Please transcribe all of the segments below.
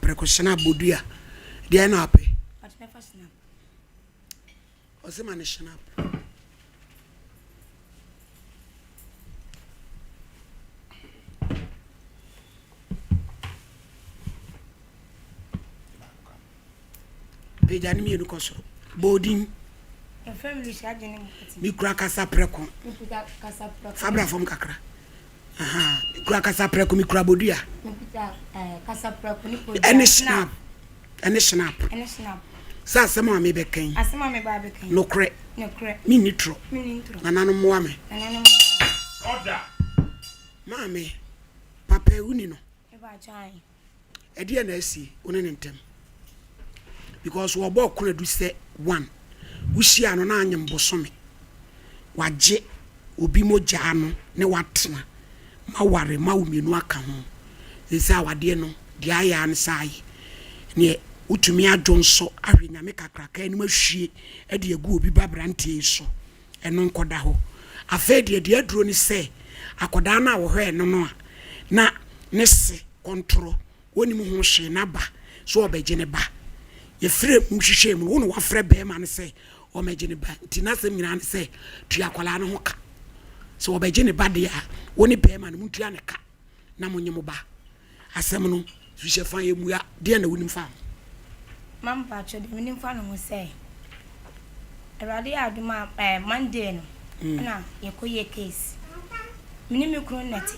prɛko, Schnapp, bodua. Deɛ na wopɛ? Mpakyɛ mɛfa Schnapp. Ɔse ma no Schnapp. Pagya ne mmienu kɔ soro. Bɔ odin. Mekura kasa prɛko. Fa bra fam kakra. Mekura kasa prɛko, mekura bodua. Ɛne snap. Ɛne snap. Sɛ asɛm a mebɛka yi. Nokorɛ. Menni torɔ. Nananom mmoa me. Maame, papa yi woni no. Ɛdeɛn na asi wo ne no ntam? Because wɔbɔɔ konadu sɛ one, wohyiaa no na anyem bosome, wagye obi mogyaa no ne woatena, moaware, moawo mmienu aka ho. Seesei awadeɛ no, deɛ ayɛ ara ne sɛ ayɛ. Neɛ wotumi adwo nso ahwɛ Nyame kakraka anim ahwie de agu obi ba aberanteɛ yi so, ɛno nkɔda hɔ. Afei deɛ, deɛ aduro ne sɛ, akwadaa no a wɔhwɛɛ no no a na ne se kɔntorɔ, wɔnnim ho hwee, n'aba sɛ ɔbɛgye ne ba. Yɛfrɛɛ mu hwehwɛɛ mu no, wo na woafrɛ barima no sɛ ɔmmɛgye ne ba. Nti n'asɛm nyinaa ne sɛ, tua akwadaa no ho ka. Sɛ ɔbɛgye ne ba deɛ a, wo ne barima no montua ne ka na monye mo ba. Asɛm no so hyɛ fa yɛ mua, deɛn na wonim fa ho? Ma mpakyɛw deɛ menim fa ne ho sɛ Awurade yɛ adom a ɛɛ Monday no ɛna yɛkɔ yɛ case me ne me kunu na ɛte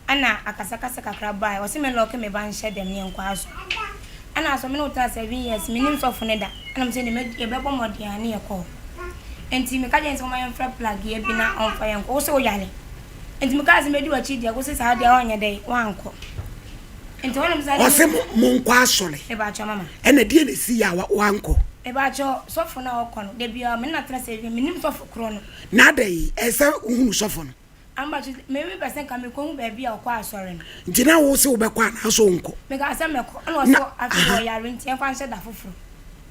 ɛna akasakasa kakra baeɛ ɔse me lɔke me ba nhyɛ dɛm ne yɛnkɔ asɔre ɛna asɔ me ne wo tena 7 years menim sɔfo no da ɛna me sɛ deɛ yɛbɛbɔ mmɔden a ne yɛkɔ hɔ nti meka kyerɛ no sɛ momma yɛmfrɛ plageɛ bi na ɔmfa yɛnkɔ wo sɛ woyare Nti mekaa sɛ mɛdi w'akyi deɛ wose saa deɛ ɔnyɛ dɛn wankɔ. Nti hɔnom saa Ɔse monkɔ asɔre. Mebakyɛ mama. Ɛna deɛ na ɛsi yɛ a wankɔ? Mebakyɛ sɔfo no a ɔkɔ no da biara me ne no atena sɛ menim sɔfo korɔ no. Na adɛn ɛsɛ wohunu sɔfo no? Ambakyɛ me mepɛ sɛ nka mekɔhu baabi a ɔkɔ asɔre no. Nti na wo se wobɛkɔ anaa sɛ wonkɔ? Mekaa sɛ mɛkɔ ɛna ɔse afei ɔyare nti yɛmfa nhyɛ da foforɔ.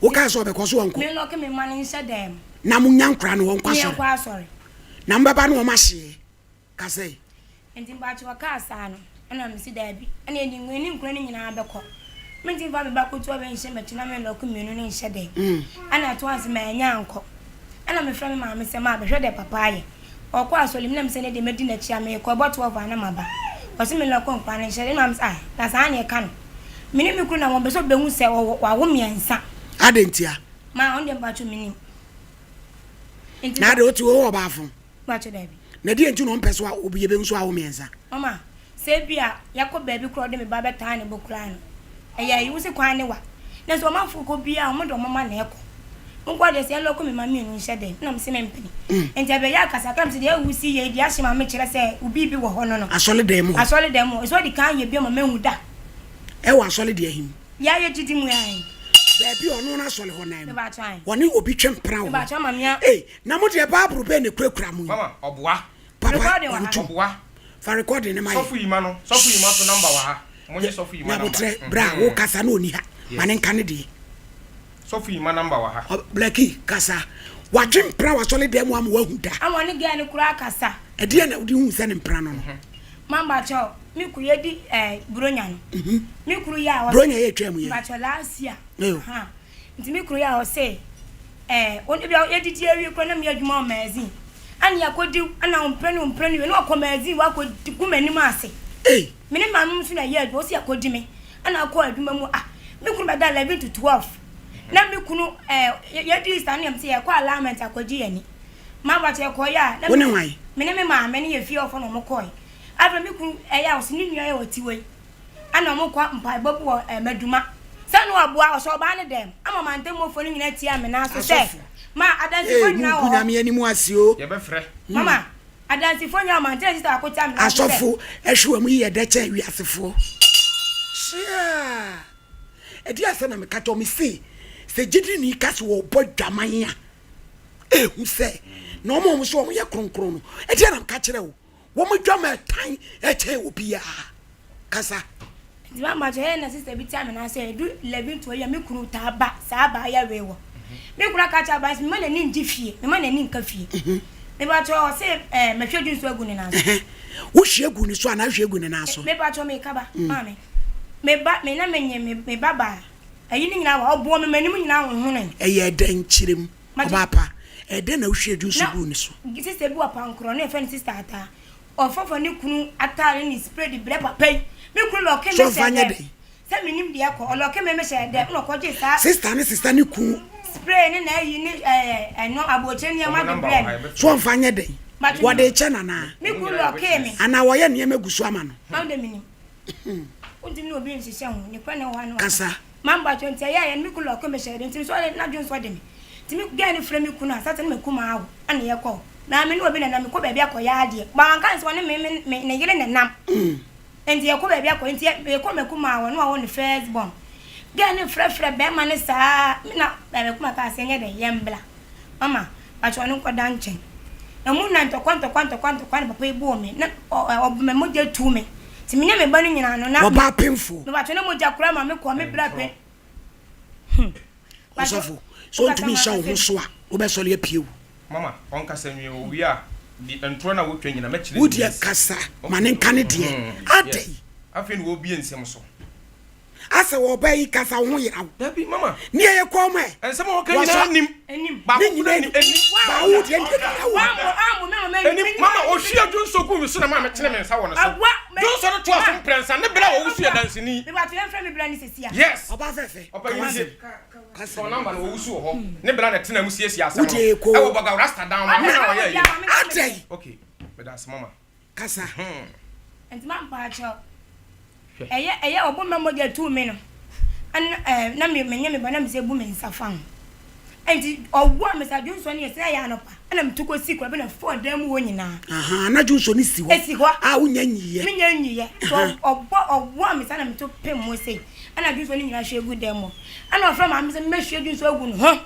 Wokaa sɛ ɔbɛkɔ so ɔnkɔ? Me lɔke me mma no nhyɛ dan mu. Na monya nkora no wɔnkɔ asɔre? Ne yɛnkɔ asɔre. Na mobɛba ne wɔn ahyeɛ, ka sɛ. Enti mpakyɛw ɔkaa saa no, ɛna mese daabi, ɛna yɛde yɛne nkuro no nyinaa bɛkɔ. Mentumi mfa me ba ketewa wei nhyɛ m'akyi na me lɔko mmienu no nhyɛ dɛn. Ɛna ɛtoaa so mannya ankɔ. Ɛna mefrɛ me maame sɛ maa bɛhwɛ deɛ papa ayɛ. Ɔkɔ asɔre mu na mese ɛnɛ deɛ mɛdi n'akyi a merekɔ ɛbɔ 12 a na maba. Ɔse me lɔko nkwadaa no nhyɛ dɛn. Ɛna maame se ah na saa na ɛka no. Me ne me kunu na wɔmpɛ sɛ ɔbɛhu sɛ ɔwɔ wawo mmiɛnsa. Adɛn ntia? Maa ɔno deɛ mpakyɛw mennim. Na ade wote wɔ ɔbaafo. Mpakyɛ daabi. Na deɛ nti na ɔmpɛ so a obi yɛbɛhu so awo mmiɛnsa. Mama, sɛ ebi a yɛkɔ baabi koraa ɔde me ba bɛtaa ne bo koraa no, ɛyɛ ayi wo se kwan ne wa. Na sɛ ɔmanfo kɔ biara wɔn de wɔn mma na ɛkɔ. Wo nkoa deɛ sɛ yɛlɔko me mma mmienu nhyɛ dɛn na mese mempene. Nti ɛbɛyɛ akasakasa mese deɛ wo si yei deɛ ahye ma mekyerɛ sɛ wo biribi wɔ hɔ no no. Asɔre dan mu hɔ. Asɔre dan mu hɔ. Sɛ ɔdi kan yɛ bi ama mahu da. Ɛwɔ asɔre deɛ he mu. Yɛ yɛ gyidi mu ae. Baabi a ɔno n'asɔre hɔ nan mu. Wɔne obi twe mpena wɔ hɔ. Ei, na mo deɛ Bible bɛn na ekurakura mo yi? Mama, ɔboa. Papa, ɔnto. Ɔboa. Fa recording no ma yɛ. Sɔfo Yima no, Sɔfo Yima so number wɔ ha. Monye Sɔfo Yima number. Nyabotrɛ, bra, wo kasa na ɔni ha. Ma ne nka ne deɛ. Sɔfo Yima number wɔ ha. Blackie, kasa. Watwe mpena wɔ asɔre dan mu ama wahu da. Ama ɔne girl no koraa kasa. Ɛdeɛn na wode huu sɛ ne mpena no no? Mama kyɛw, me kuru yɛ di eh, bronya no. Mhm. Me kuru yɛ a ɔse. Bronya yɛ twɛ mu yɛ. Mpakyɛ last year. Eyo. Ha. Nti me kuru yɛ a ɔse eh, on ebi yɛ didi awie kura na me yɛ adwuma wɔ magazine. Ani akɔdi ana ɔmpɛ no ɔmpɛ no wie na ɔkɔ magazine wakɔ gu m'anim ase. Ei. Me ne maame nso na yɛ adwuma ɔsi akɔdi me ana akɔ adwuma mu ah me kunu bɛda 11 to 12 na me kunu eh yɛ di Easter ne yɛm sɛ yɛkɔ alignment akɔgye yɛn ani. Maba kyɛ kɔeɛ a, na Wo ne hwan? me ne me maame ne yɛ fie hɔfoɔ na wɔn kɔeɛ. Afei me kunu ɛyɛ a ɔse ne nua yɛ ɔte wei ɛna wɔn kɔ mpaebɔ bi wɔ ɛɛ Maduma. Sɛ no ɔboa ɔsɛ ɔbaa ne dɛm ama mantamufoɔ no nyinaa tia me nan so sɛ Asɔfo. ma adansifoɔ Ee, nyinaa monku wɔ hɔ. Nyame anim ase o. Yɛbɛfrɛ. Mama adansifoɔ nyinaa wɔ mantam sista baako tia me nan so sɛ. Asɔfo ɛhwe wɔn yi yɛ dɛ kyɛn wiasefoɔ. Hyeaa! Ɛdeɛ asɛm na meka kyerɛ wo, mese sɛ gyidini ka sɛ ɔrebɔ dwaman a, ehu sɛ na wɔn a wɔn so wɔn yɛ kronkron no ɛdeɛ na meka kyerɛ wo wɔn adwama ɛtan ɛkyɛn obiara kasa. Nti ma ma kyerɛ na sister bi tia me na sɛ edu 11 to yɛ me kunu taa ba saa ba yɛ wei wɔ me kunu aka kyerɛ aban sɛ mema n'ani ngye fie mema n'ani nka fie me ba kyerɛ ɔse ɛɛ mɛhwɛ dwu nso agu ne nan so wohwie gu ne so anaa hwie gu ne nan so me ba kyerɛ me kaba maame. Me ba, me na menye me me ba baa. Ayi no nyinaa wɔ, ɔbɔɔ me m'anim nyinaa honhonoe. Ɛyɛɛ dɛn? Kyerɛ mu, Magye. ɔbaa pa. Ɛyɛ dɛn na wohwiee dwonsɔ Na guu ne so? sista bi wɔ Pankorɔ, na yɛfrɛ no Sista Ataa. Ɔfɔfɔ ne kunu ataare ne spray de brɛ papa yi. Me kunu lɔke me So ɔmfa hyɛɛ nyɛ dɛm. dɛn? Sɛ mennim deɛ ɛkɔ, ɔlɔke me me hyɛɛ dɛm, ɛna ɔkɔgyee saa. Sista ne sista ne kun. Spray ne n'ayi ne ɛɛ ɛno abokyire Wɔn nneɛma de number wɔ brɛ ha, no. yɛbɛfrɛ So ɔmfa nyɛ dɛn? Matwe Wɔde me. rekyɛ no anaa? Me kunu lɔkee me. Anaa wɔyɛ nneɛma gu so ama no? Maame deɛ mennim. Wontumi ne obi nhyehyɛ ho. Ne kwan na ɛwɔ hɔ a na waka. Kasa. Maame mpakyɛw nti ɛyɛɛyɛ no me kunu lɔke me hyɛɛ dɛ nti mesɔre na dwonsɔ de me. Nti me girl no frɛ me kunu a sate na makum awo ɛna yɛkɔ hɔ. Na me ne obi na nam mekɔ baabi akɔyɛ adeɛ. But wanka ne sɛ ɔne me me ne yere na nam. Nti yɛkɔ baabi akɔ nti yɛkɔ makum awo na wawo ne first born. Girl no frɛfrɛ bɛɛma no saa me na makuma kaa sɛ nyɛ dɛ yɛmbla. Mama, pakyɛ ɔno nkɔda nkyɛn. Emu na ntɔkwa ntɔkwa ntɔkwa ntɔkwa na papa yi bɔɔ me na ɔbɔ me mogya tuu me. Nti me ne me ba no nyinaa no na. Wɔba apemfoɔ. Me pakyɛ na mogya koraa ma me kɔɔ me bra pɛ. Hmm. Ɔsɔfo, sɛ ɔntumi nhyɛ wo ho so a, wobɛsɔre apue wo. Mama, ɔnkasa nwie, owie a, de ntorɔ no a wotwa nyina mɛkyerɛ Wo ne deɛ ways. kasa, ma Okay. ne nka ne deɛ. Mhm. Adɛn? Yes. Afei na wɔrebue nsɛm so. Asɛ wɔ ɔbaa yi kasa wo ho yera wo. Dabi mama. Ne ɛyɛ kɔn mu ɛ. Nsɛm a wɔka nyinaa nim. Baako Ne nyinaa nim. Ɛnim. Baa wo deɛ ndeɛ nyinaa wɔ. Ɛnim mama ɔhwie dwonsɔ guu me so na maa me tene me nsa wɔ ne so. Dwonsɔ no toa so mprɛnsa ne berɛ a wɔwusu yɛ danseni. Yes. Ɔbaa fɛfɛ. Ɔpanyin Ka nie. w'asɛm. Ka Sɔ asɛm. number no wɔwusu wɔ hɔ. Ne berɛ a na ɛtena mu siesie asɛm Wo no. deɛ koo. Ɛwɔ Bɔga Rasta dan no ho na wɔyɛ yɛ. Adɛn? Okay. Meda ase mama. Kasa. Nti mampaakyɛw. Ɛyɛ ɛyɛ ɔbo ma mogya tuu me no ɛna ɛɛ na me menyɛ me ba na me sɛ bu me nsa fa ho ɛnti ɔwɔ a me sa dwonsɔ no yɛ sɛ ɛyɛ anɔpa ɛna me tu kɔ si kura bi na fɔ dan mu hɔ nyinaa. Ahaa na dwonsɔ no si hɔ. Esi hɔ. A wonya nyiiɛ. Menya nyiiɛ so ɔbɔ ɔwɔ a me sa na me to pem mu sei ɛna dwonsɔ no nyinaa hwie gu dan mu hɔ ɛna ɔfrɛ maame sɛ mɛhwie dwonsɔ agu ne ho.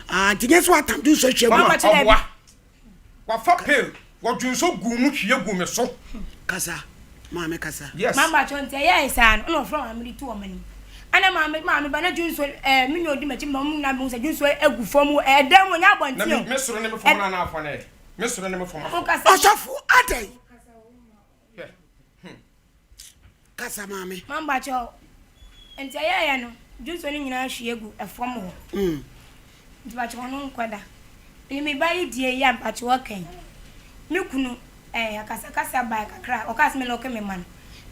Ah nti nyɛ sɛ watam dwonsɔ ahwie agu. Mama ɔboa. Wafa pail, wɔdwonsɔ guu mu hwie guu me so. Kasa, maame kasa. Yes. Mama kyɛw nti ɛyɛɛ saa no ɛna ɔfrɛ maame de to wɔn anim. Ɛna maame maame ba na dwonsɔ ɛɛ me nua odi m'akyi ma wɔn nyinaa bɛhu sɛ dwonsɔ egu fam wɔ ɛdan mu nyɛ abɔnten Na o. me me soro ne me fam no anaa afɔ no ɛ? Me soro ne me fam afɔ. Wokasa. Ɔsɔfo adɛn? Hwɛ, hmm. Kasa maame. Mama kyɛw nti ɛyɛɛyɛ no dwonsɔ no nyinaa hwie gu ɛfam hɔ. Mm. Nti mpakyɛw ɔno nkɔ da. Me me ba yi die yi a mpakyɛw ɔka yi. Me kunu ɛɛ akasakasa bae kakra a ɔkaa sɛ me lɔke me ma no.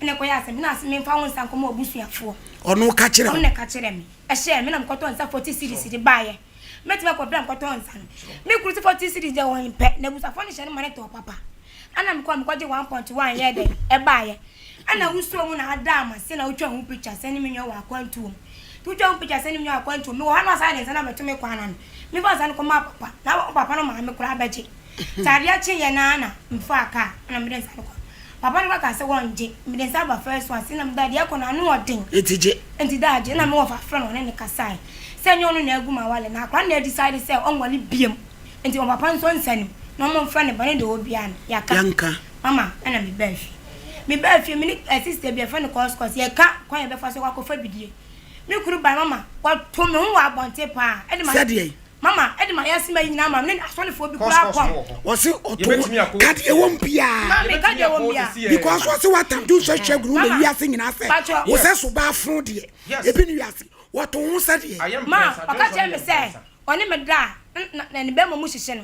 Ɛna ɛkɔyɛ asɛm na ase memfa wo nsa nkɔma w'abusuafoɔ. Ɔno ka kyerɛ wo? Ɔno na ɛka kyerɛ me. Ɛhyɛɛ me na mekɔtɔɔ nsa 40 cedis de baeɛ. Mɛtumi akɔ berɛ a mekɔtɔɔ nsa no. Me kunu se 40 cedis deɛ ɔmpɛ. Na abusuafoɔ no hyɛ no ma no tɔɔ papa. Ɛna mekɔɔ mekɔgye 1.1 yɛɛ dɛn ɛbaeɛ. Ɛna wosɔɔ mu na adaa m'ase na wotwaa ho picture sɛ ne me nua wɔ akwantuo mu. Nti wotwaa ho picture sɛ ne me nua wɔ akwantuo mu. Mewɔ hɔ na wasan de nsa no abɛto me kwan ano. Mefaa nsa no kɔmaa papa. Na papa no maame koraa bɛgye. Nti adeɛ kyeeɛ no ara na mefaa kaa ɛna mede nsa no kɔ. Papa no kora kaa sɛ wɔngye. Mede nsa aba first one se na meda deɛ ɛkɔ no ano ɔden. Nti gye. Nti daa gye. Ɛna me wɔfa frɛ no ɔne no kasae. Sɛ ɛnyɛ ɔno na agu m'awale na akora no na adecide sɛ ɔnwale biom. Nti wɔn papa nsɔ nsa no mu na wɔn mfrɛ no bɔne deɛ ɔwɔ biara no yɛaka. Yɛnka. Mama ɛna me baa fie. Me baa fie me ne eh, sister bi yɛfrɛ no kɔskɔs yɛka kwan yɛbɛfa so akɔ akɔfa bidie. Me kunu bae mama wɔto me ho wɔ abɔnten paa ɛde ma Sɛdeɛn? mama ɛde ma yɛase ma yi nyinaa ma me ne asɔrefoɔ bi koraa Kɔskɔs no kɔm. wɔ hɔ. Wɔse ɔto Yɛbɛtumi akɔ. ka deɛ ɛwɔ mu biara. Maame ka Yɛbɛtumi deɛ ɛwɔ akɔ mu biara. sisi ɛ. Because wɔse watam to nso ahwɛ guru na Mama, wiase nyinaa sɛ patrɔ. wo sɛ Yes. so baa fo deɛ Yes. ebi ne wiase wɔto ho sɛdeɛ. Ayɛ Ma mprɛnsa, ɔka dwonsɔ no kyerɛ me yɛ sɛ mprɛnsa. ɔne me da a, na na ne bɛrima mu hyehye no.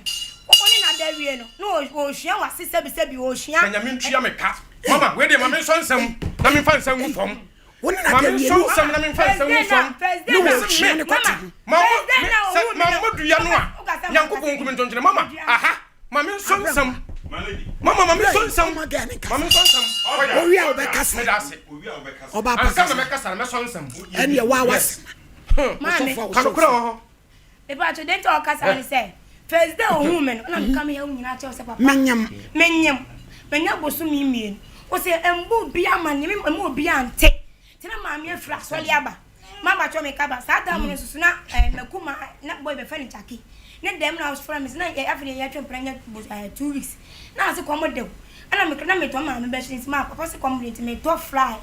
Wo ne no ada awie no, na ɔresua w'ase sɛbisɛbi, ɔresua. Na Nyame ntua me ka. Mama, wei deɛ ma me nsɔ nsɛm na memfa nsa ngu fam. Wo ne no Ma ada me awie nsɔ no, nsɛm na memfa nsa ngu fam. na Mese ɔresua me, ne kɔte ho. ma mo, me, sɛ mammɔ dua no a, Nyankopɔn nku me ntonkyene. Mama, aha, ma me nsɔ nsɛm. Mama, ma me nsɔ nsɛm. Ɔma girl no Ma me nkasa. nsɔ nsɛm. Ɔyɛ. Owie a wobɛkasa. Meda ase. Ɔbaa pa Ansa na kasa. mɛkasa no, mɛsɔ nsɛm. Ɛneɛ waa Yes. w'asɛm. Maame. Ɔsɔfo a Ka wosɔ nokorɛ wɔ nsɛm. hɔ. Mepakyɛw, deɛ nti a ɔkasa ne sɛ, first day ohuu me no, na meka me yaw nyinaa kyerɛ wo sɛ papa, Menyem. menyem, manya bosome mmienu. Ose mma obiara amanneɛ, me mma obiara nte. Nti na maame afiri asɔre aba. Mabakyɛw meka ba, saa time no nso so na eh, makuma, na boy bɛfrɛ no Jackie. Ne dɛm na ɔfrɛ me sɛ na afei deɛ yɛtwe mpena nya bos eh, 2 weeks. Na ase kɔm de wo. Ɛna meka na metɔ maame bɛhyɛ nti maa papa se kɔm de nti metɔ fly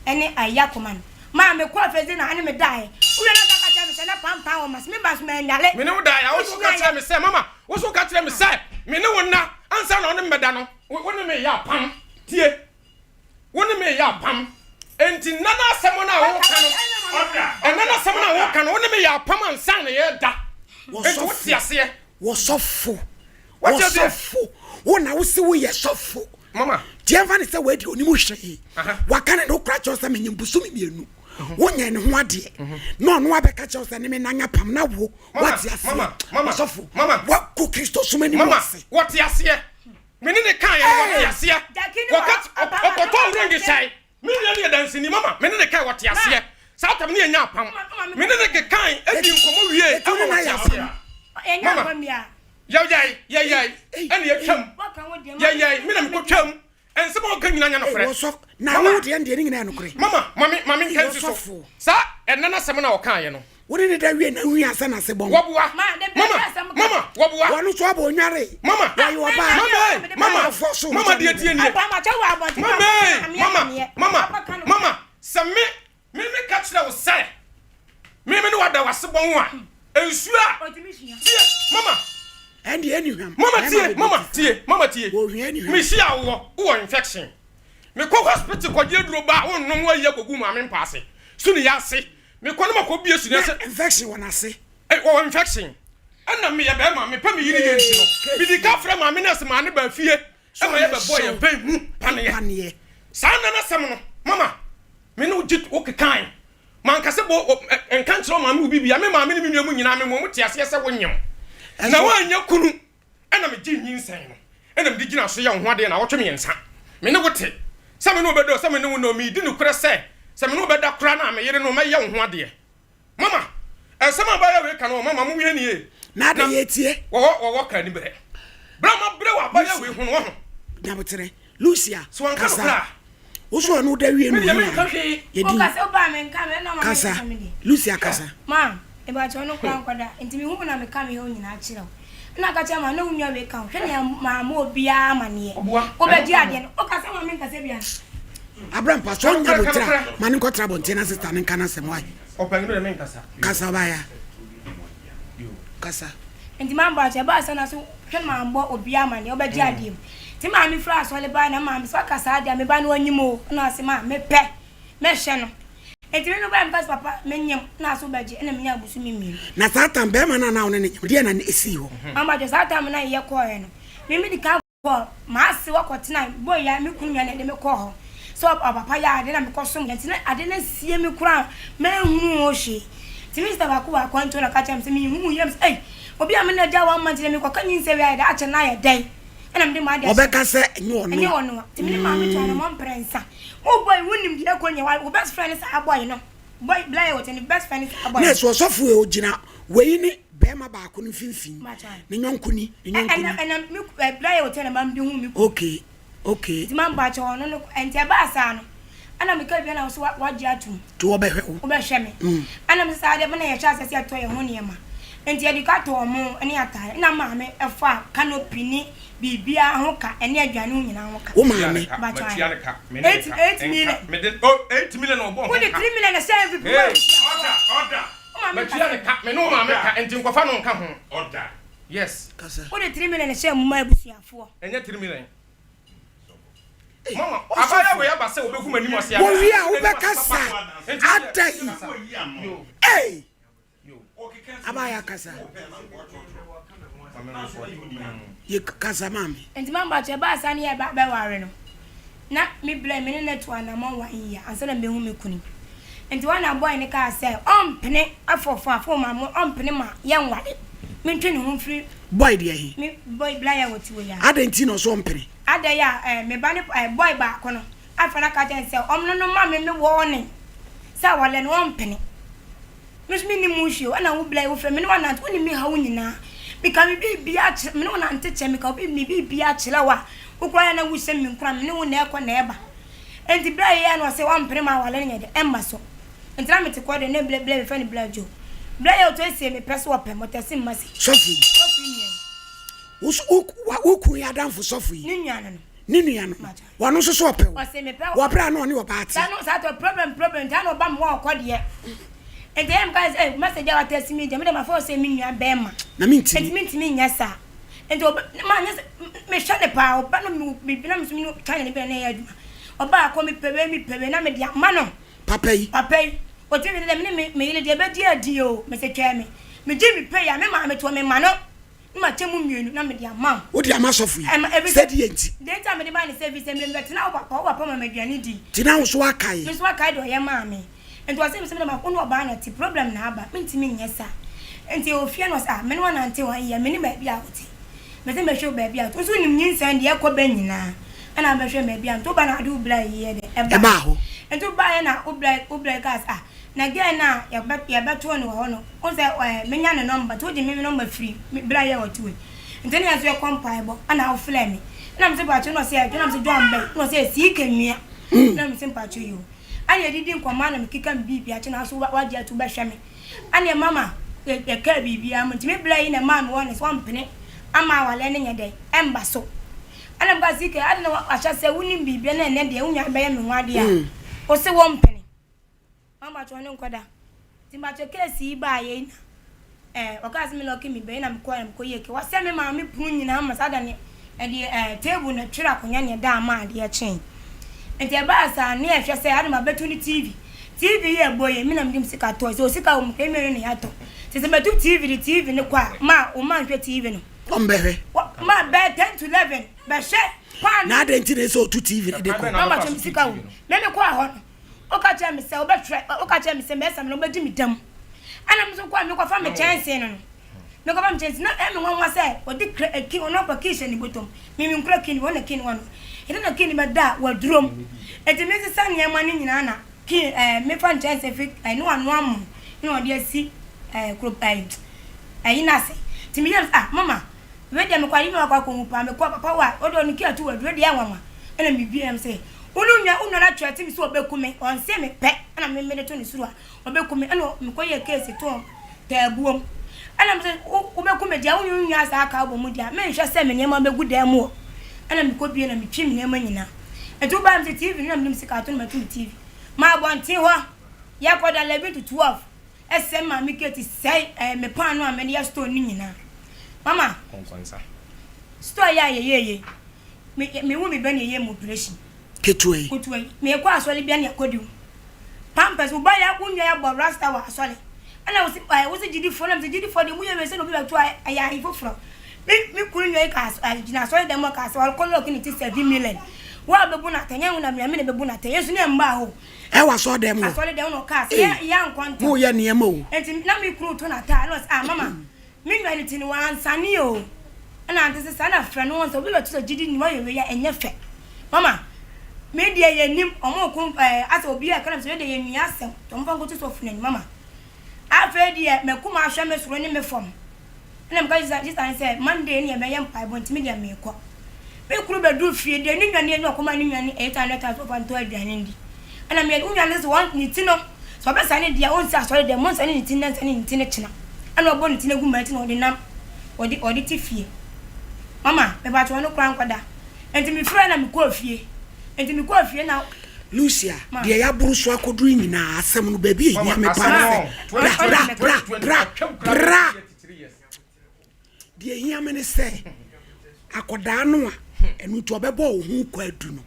ɛne ayi akoma no. Maa mekɔɔ first day na ɛne me daeɛ. Wowie na ɔsan ka kyerɛ me sɛ na pampan wɔ m'ase, me ba nso mannwale. Me ne wo daeɛ a, wo nso woka kyerɛɛ me sɛ, Mama, wo nso woka kyerɛɛ me sɛ me ne wo nna ansa na wo ne me bɛda no, wo ne me reyɛ apam. Tie! Wo ne me reyɛ apam. Enti nna no asɛm no a woka no, ɛnna no asɛm no a woka no, wo ne me yɛ apam ansa na yɛda. Enti wote aseɛ. Wɔsɔfo, wɔsɔfo, wo na wo se woyɛ sɔfo. Mama. Deɛ mfa ne sɛ wɔadi onim hwee. Waka ne no kora kyerɛ sɛ menyim bosome mmienu. Wonyɛ ne ho adeɛ. Na ɔno abɛka kyerɛ sɛ ne me nan apam na wo wate aseɛ. Wɔsɔfo, wakɔ Kristo som anim ase. Wɔte aseɛ. Me ne ne kaeɛ no wɔte aseɛ. Wɔka ɔkɔtɔ ring hyɛe. Me nua no yɛ danseni mama me ne ne kae wɔte aseɛ. Saa tam ne yɛnya apam. Me ne ne kekae adi nkɔmmɔ wie ama wɔte aseɛ. Mama yɛyɛe yɛyɛe ɛna yɛtwam yɛyɛe me na mekɔtwam nsɛm a ɔka nyina nyɛ nokorɛ. Na wo deɛ deɛ ne nyinaa yɛ nokorɛ. Mama mame mame nka nsi so saa ɛnɛ no asɛm no a ɔkaeɛ no. Wo ne ne da wie na hui asɛ n'ase bɔn. Wɔboa. Mama, mama, wɔboa. Wɔn nso abɔ onware. Mama, wɔyɛ ɔbaa. Mama, eh, mama, mama deɛ tie nie. Mama, eh, mama, mama, mama, sɛ me, me me ka kyerɛ wo sɛ, me me ne wada w'ase bɔn a, nsuo a, tie, mama. Ɛnde ɛni hwam. Mama tie, mama tie, mama tie. Wɔhwia ni hwam. Me hyia wɔ, wowɔ infection. Me kɔ hospital kɔgye aduro ba, wonnom wayi akɔgu maame mpa ase. Su ne yɛ ase. Mekɔ na makɔ bie su na sɛ. Infection wɔ n'ase. Ɛ wɔwɔ infection. Ɛna meyɛ bɛrima mepɛ me yere yɛ nti no. Medi ka frɛ maame nurse maa ne baa fie ɛma yɛ bɛbɔ yɛn bɛn mu paneɛ. Saa nna n'asɛm no mama me ne wo gye wo kekae. Manka sɛ bɔ nka nkyerɛ wo maame wo bibia me maame ne me nua mu nyinaa me ma ɔmo te aseɛ sɛ wo nyem na woanyɛ kunu. Ɛna megyee nyinsɛn no, ɛna mede gyinaa so yɛɛ wo ho adeɛ nnawɔtwe mmiɛnsa. Me ne wo te. Sɛ me ne wo bɛda o, sɛ me ne wo nna o, meredi nokorɛ sɛ, sɛ me ne wo bɛda koraa no a, me yere no, mɛyɛ wo ho adeɛ. Mama, nsɛm a abaayewa wei ka no, mama, monhwɛ nie. Na adɛn yɛretie? Wɔwɔ, wɔwɔ ka aniberɛ. Berɛ a mabrɛ wɔ abaayewa wei ho no, wahu. Nyaboterɛ. Lucia, So wanka kasa. nokorɛ a? Wo so ɔno da wie no Me deɛ hia menka hwee. Yɛdi. Wokasa wobaa menka me ɛna ɔma Kasa. mekasa me deɛ. Lucia kasa. Ma, mepakyɛ wo no koraa nkɔda. Nti mehu wo na meka me haw nyinaa kyerɛ wo. Ɛna ɔka kyerɛɛ me ma na wo nua wei ka ho. Hwɛ nea mamma obiara amaneɛ. Wobɛgye adeɛ no. Wokasa ma menkasa bi a. Abrampa sɛ ɔnya abotire a ma no nkɔtra abɔnten na sista no nka n'asɛm wai. Kasa ɔbaaya. Kasa. Nti mambɔ akyɛ ɛbaa sɛ na so hwɛ no mambɔ obiara amaneɛ wobɛgye adeɛ mu. Nti maame firi asɔre baeɛ na maame sɛ waka saa adeɛ a me ba no ɔnyim o. Ɛna ɔse ma mepɛ mɛhwɛ no. Enti me mebae meka sɛ, Papa, menyem, na aso bɛgye, ɛna menyaa bosome mmienu. Na saa tam barima no a na wo ne no nyem, deɛn na ɛsii hɔ? Mama dwo, saa tam no a yɛ kɔɔɛ no, me medi kan kɔɔ m'ase hɔ kɔtena, boy ya, me kunu nua na ɛde me kɔɔ hɔ, sɛ ɔpapa yɛ ade na mekɔ som, nti na ade no asie me koraa manhunu ho hwee. Nti me sista baako wɔ akwantuo na ɔka kyerɛɛ me sɛ menhu wo yie, na me sɛ ei, obi a me ne no agya one month na mekɔka nyinsɛn wei ayɛ dɛn akyɛ no ayɛ dɛn? Ɛna mede m'ade ahyɛ Ɔbɛka sɛ ɛnyɛ ɔno a. Ɛnyɛ ɔno a. Nti me ne maame tuu anamɔn mprɛnsa. Wo boy wo nim deɛ ɛkɔ nyɛ wo best friend ne saa boy no boy bla yɛ wɔte ne best friend ne saa boy no. Nurse ɔsɔfo yi ogyina wei ne bɛɛma baako no mfimfini ne nyɔnko ni ne nyɔnko ni. Ɛna ɛna me bla yɛ wɔte na ma bi hu me ku. Okay okay. Nti ma mpa kyɛ ɔno no nti ɛbaa saa no ɛna me ka bia na ɔso wagye atum. Nti wɔbɛhwɛ wo. Wobɛhwɛ me. Ɛna me saa deɛ na yɛhyɛ asɛ sɛ yɛtɔ yɛn ho nneɛma nti yɛde ka tɔ ɔmo ne ataare ɛna maame ɛfa canopy ne Biribiara ho ka ɛne aduane ho nyinaa ho ka. Wo maame. Matua ne ka. Me ne ne ka. Nka mede oh 8 million ɔbɔ ho ka. Wode 3 million na ɛhyɛ MVP mu a. Order order. Matua ne ka. Me ne wo maame ka nti nkɔfa no nka ho. Order. Yes. Kasa. Wode 3 million na ɛhyɛ mu ma abusuafoɔ. Ɛnyɛ 3 million. Mama abaayewa wei aba sɛ ɔbɛgu m'anim ase. Wɔwie a wobɛkasa adɛn? Ei! Abaya kasa. Ye kasa maame. Nti ma mpakyɛ ɛbaa saa ne yɛba bɛware no na me blɛ me ne no atu anamɔn one year ansa na mehu me kunu nti hɔ na boy no kaa sɛ ɔmpene afɔfo afɔ ma mo ɔmpene ma yɛnware mentwe ne ho mfiri Boy deɛ he? Me boy bla yɛ wɔte wɔ yi a. Adɛn nti na ɔsɛ ɔmpene? Adɛn a eh, me ba ne eh, boy baako no afa no aka kyerɛ no sɛ ɔmno no ma me me warning sɛ awale no ɔmpene. Me nso mennim wo hwee o, ɛna wo bla yi wofrɛ me ne wo anante, wonim me haw nyinaa. Meka me biribiara kyerɛ, me ne wo nante kyɛ, meka me biribiara kyerɛ wo a, wo koraa yɛ na wohyɛ me nkuran, me ne wo na ɛkɔ na ɛba. Enti bla yi yɛ na ɔse ɔmpene ma awale no nyɛ dɛ, ɛmma so. Enti na mete kɔ de ne bla bla mefrɛ no bla Joe. Bla yi ɔtɔ esie mepɛ so ɔpɛ me, ɔtɛse me message. Sɔfo yi. Sɔfo yi nua yi. Wo so wo wo kun yi adamfo sɔfo yi. Ne nua no no. Ne nua no. Wɔno nso so ɔpɛ wo. Ɔse mepɛ wo. Wɔ berɛ a na ɔne ɔbaa te. Saa no saa tɔ problem problem nti ana ɔba me hɔ ɔkɔ deɛ. Nti ɛyɛ meka sɛ eh message a watɛsi me deɛ me deɛ mafa wo sɛ me nua bɛɛma. Na mentimi. Nti mentimi nyɛ saa. Nti ɔbɛ ma nyɛ sɛ mehwɛ ne paa ɔba no me bi na me nso me ne China ne bi na na ɛyɛ adwuma. Ɔbaa kɔ mepɛ wei mepɛ wei na mede ama no. Papa yi. Papa yi. Ɔtumi de dɛ me ne me me yere deɛ ɛbɛdi adi o. Mese twɛn me. Megye me pay a me maame toɔ mema no. Na makyɛ mu mmienu na mede ama wo. Wode ama sɔfo yi? Ɛma ɛfiri sɛ. Sɛdeɛ nti? Deɛ nti a mede bae ne sɛ ɛfiri sɛ me mebɛtena wo papa wo papa ma me aduane di. Nti na wo nso woakae? Me nso makae deɛ ɔyɛ maa me. Nti ɔse me sɛ mede ma wo ne ɔbaa na ɛte problem na aba mentumi nyɛ saa. Nti yɛwɔ fie na ɔse ah me ne wo anante one year menim baabi a wote. Mese mɛhwɛ wo baabi a wote. Wo nso wonim nyinsɛn deɛ ɛkɔ bɛ nyinaa ɛna wobɛhwɛ me baabi a nti woba na wode wo bra yi yɛ dɛ ɛbaa hɔ. Nti wobaeɛ na wo bra wo bra yi kaa sɛ ah Na girl no a yɛbɛ yɛbɛtoo no wɔ hɔ no, wohu sɛ ɛɛ menya ne number nti wogye me me number firi me bere a yɛ ɔte wei. Nti na yɛn nso yɛkɔ mpaebɔ ɛna wofrɛɛ me. Ɛna mese mpakyɛw na ɔse ɛdwo na mese John bɛn na ɔse sii kenwia. Ɛna mese mpakyɛw yoo. Ɛna yɛdidi nkɔmmɔ a na mekeka me biribi akyi na nso wagye ato wobɛhwɛ me. Ɛna mama yɛ yɛkaa biribiara mu nti me bra yi na ɛmaa me wɔ ne sɛ ɔmpene ama awaleɛ no nyɛ dɛn ɛmba so. Ɛna meka sɛ CK adɛn na wahyɛ sɛ wonim biribiara na ɛnɛ deɛ wo nua bɛyɛ me ho adeɛ a wose wompene. Mama kyɛ ɔne nkɔ da. Nti mpakyɛ case yi baa yɛ yi na eh ɔkaa sɛ me lɔki me bɛ yi na me kɔɔ na me kɔ yie ke wasɛ me maame pono nyinaa ma saa da no ɛde eh table na twere akonwa ne ɛda ama adeɛ kyee nti ɛbaa saa ne ɛhwɛ sɛ ade ma bɛtu ne TV TV yi ɛbɔ yɛ me na me de me sika tɔɔ sɛ osika wɔ mu kɔ emi ne yɛatɔ sɛ sɛ mɛtu TV de TV ne kɔ a ma wo ma nhwɛ TV no ɔmbɛhwɛ ma bɛɛ 10 to 11 bɛhwɛ paa na adɛn nti na ɛsɛ ɔtu TV ne de kɔ mama kyɛ me sika wɔ mu me me kɔ ahɔ no Woka kyerɛɛ me sɛ wobɛhwɛ, woka kyerɛɛ me sɛ mɛsa me na wobɛdi me dam. Ɛna me nso kɔɔ mekɔfa me kyɛnsee no no. Mekɔfa me kyɛnsee na ɛyɛ me nwanwa sɛ ɔde kra eh, ki, ɔno akɔ kii hyɛ ne bɔtɔm. Me menkura kii no bi, ɔno na kii no wɔ no. Ɛno na kii no bɛda wadurom. Enti mesesa nneɛma no nyinaa na kii eh, mefa nkyɛnsee fi eh, ne wanoa mo na ɔde asi eh, kuro eh, ɛyi no ase. Nti meyɛ no sɛ ah mama Wei deɛ mekɔ ayi me akɔ akɔhu paa mekɔ papa wa ɔde ɔno kii ato waduro deɛ nwanwa ɛna mebie ɛm sɛ wo ne nua wo nua no atwerɛ te me sɛ ɔbɛku me ɔnse me pɛ ɛna me mede to ne soro a ɔbɛku me ɛna mekɔ yɛ case to taabuom ɛna me sɛ wobɛku me deɛ wo ne wo nua saa ka wobɔ mu deɛ menhwɛ sɛ me nneɛma bɛgu dan mu hɔ ɛna mekɔ bie na metwi me nneɛma nyinaa ɛnti wobaa me sɛ TV no na mede me sika ato no mato me TV ma abɔnten hɔ yɛkɔ da 11 to 12 Ɛsɛ maame Kate sɛe ɛɛ me paano a mede yɛ store no nyinaa. Mama. Kɔnkɔnsa. Store yi a yɛyɛɛ yei, me me wo me ba na yɛyɛ mu operation. Ketewa yi. Ketewa yi. Mekɔ asɔre bia na yɛkɔdi wo. Pampers, wo ba yɛ wo nua yɛ bɔ rasta wɔ asɔre. Ɛna wo se ɛɛ wo se gyidifoɔ na me se gyidifoɔ deɛ mo yɛ wei sɛ na obi bɛto a ɛyɛ ayi foforɔ. Me me kunu nua yi kaa sɛ gyina asɔre dɛm hɔ kaa sɛ ɔrekɔ lɔɔki ne ti 7 million. Wo a bɛbu no atɛn nyɛ wo na me a me na bɛbu no atɛn. Yɛn nso ne yɛn mmaa hɔ o. Ɛwɔ asɔre dɛm hɔ. Asɔre dɛm na ɔkaa sɛ yɛ yɛ ankɔ ntɛm. Mo yɛ nneɛma o. Nti na me kunu to n'ataare na ɔsɛ ah mama me nua no ti no wansane o. Ɛna ante sɛ saa na frɛ no wɔn sɛ obi bɛto sɛ gyidi ni wayɛ wei a ɛnyɛ fɛ. Mama me deɛ yɛ nim ɔmo ko ɛɛ asɛ obi a ɛka na sɛ yɛ deɛ yɛ nua asɛm tɔ mo fa nkoto sɔfo n'anim mama. Afei deɛ makum ahwɛ me soro ne me fam. Ɛna meka kyerɛɛ sista no sɛ Monday ne yɛbɛyɛ mpaebɔ nti me deɛ meekɔ. Me kunu bɛduru fie deɛ ne nwane ne ɔkɔma ne nwane 800,000 ɔfa ntɔ aduane ndi. Ɛna me wo nwane sɛ wɔn ne ti no sɛ ɔbɛsane deɛ ɔnsi asɔre dɛm ɔnsane ne ti nnɛ nsane ne ti no kyena. Ɛna ɔbɔ ne ti no agu mmaa ti na ɔde nam ɔde ɔde te fie. Mama mepakyɛ ɔno koraa nkɔda. Nti mefrɛ na mekɔɔ fie. Nti mekɔɔ fie na. Lucia, deɛ yɛaboro so akɔduru yi nyinaa, asɛm no, baabi a ɛhia me paa ne sɛ, bra, bra, bra, bra, bra. Deɛ ɛhia me ne sɛ, akɔdaa no a, ɛno nti ɔbɛbɔ wo ho kwaadu no,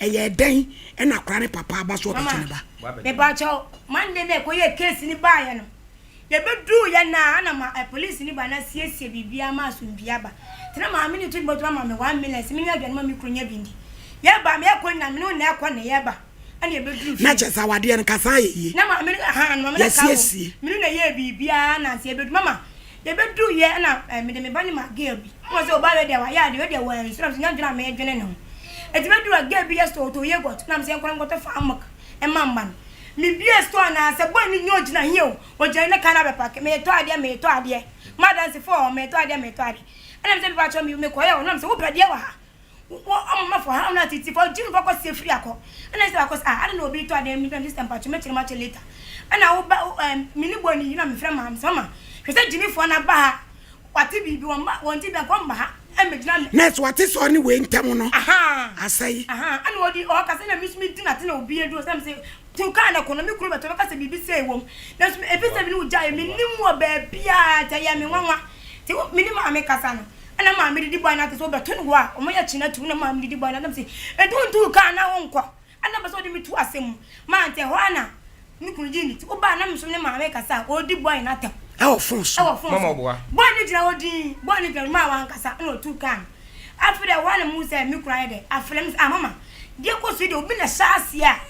ɛyɛ dɛn ɛna akora ne papa aba so ɔbɛgye ne ba? Mepakyɛw, Monday na ɛkɔyɛɛ case no baeɛ no, Yɛbɛduu yɛ no a na ma police ni ba no asiesie biribiara ma asomdwie aba. Nti na maame no tu ne bɔtɔ ama me 1 million sɛ menyɛ aduane ma me kunu nya bi ndi. Yɛba me yɛkɔ nyina me ne wo na ɛkɔ na yɛba ɛna yɛbɛduru fie. Na kyerɛ sɛ awadeɛ no kasa ayɛ yie. Na maame no ahaa na maame no ka wɔ me ne na yɛɛ biribiara na ansa yɛbɛdu mama yɛbɛduru yɛ ɛna mede me ba no ma girl bi na ɔsɛ ɔbaa wei deɛ wayɛ adeɛ wei deɛ wansu na mesɛ nya dwene a medwene ne ho. Nti bɛduru a girl bi yɛ store ɔtɔ yogurt na mesɛ yɛnkɔ na nkɔtɔ fan milk mma mma no. Mebue store no a, sɛ boy no nyɛ ogyina he o, ogyina he na car no abɛpake, meetɔ adeɛ, meetɔ adeɛ, m'adansefoɔ wɔ hɔ, meetɔ adeɛ, meetɔ adeɛ. Ɛna mesɛ mepakyɛw me mekɔyɛ hɔ, na mesɛ wopɛ deɛ wɔ ha? Wɔ ɔmo ma fɔ ha, ɔno atete fɔ, gye no fa kɔ sie firi akɔ. Ɛna sister baako sɛ ah, adɛn na obi retɔ adeɛ, me sister mpakyɛw mɛkyerɛ mu akyɛ later. Ɛna wo ba, ɛɛ, me ne boy no yi na mefrɛ maame sɛ mama, hwɛ sɛ gyimifoɔ no aba ha, Wate biribi, wɔmma, wɔnte biribi anka wɔmma ha mmɛgyina me. Nurse, wate sɛ ɔne wei ntam no asɛe. Ahaa, ɛna ɔdi, ɔɔkasa na me nso medi n'ate na obi aduru hɔ sɛ mese, tu kaa no kɔ no, me kunu bɛtɔ, ɔbɛka sɛ biribi sei wɔ mu. Nanso me, ɛfiri sɛ me ne wo gyaeɛ, mennim wɔ baabiara, nti ɛyɛɛ me nwanwa. Nti wo, me ne maame kasa no, ɛna maame didi bɔe no ate sɛ wobɛto no hɔ a, wɔyɛ kyena tu, na maame didi bɔe no ate, na mese, nti wontuu kaa na wonkɔ? Adɛn na wopɛ sɛ wode me to asɛm mu? Mante, ɛhɔ ara na me kunu gyee ne ti. Wobaa na me nso me ne maame rekasa a, ɔredi boy no atɛm. Ɛwɔ phone so. Ɛwɔ phone Mama so. ɔboa. Boy no gyina hɔ dinn. Boy no gyina hɔ, maa wankasa ɛna ɔtuu kaa no. Afei deɛ ɛhɔ ara na mehu sɛ me kunu ayɛ dɛ, afrɛ me sɛ, ah mama, deɛ ɛkɔ so yi deɛ obi na ɛhyɛ aseɛ a,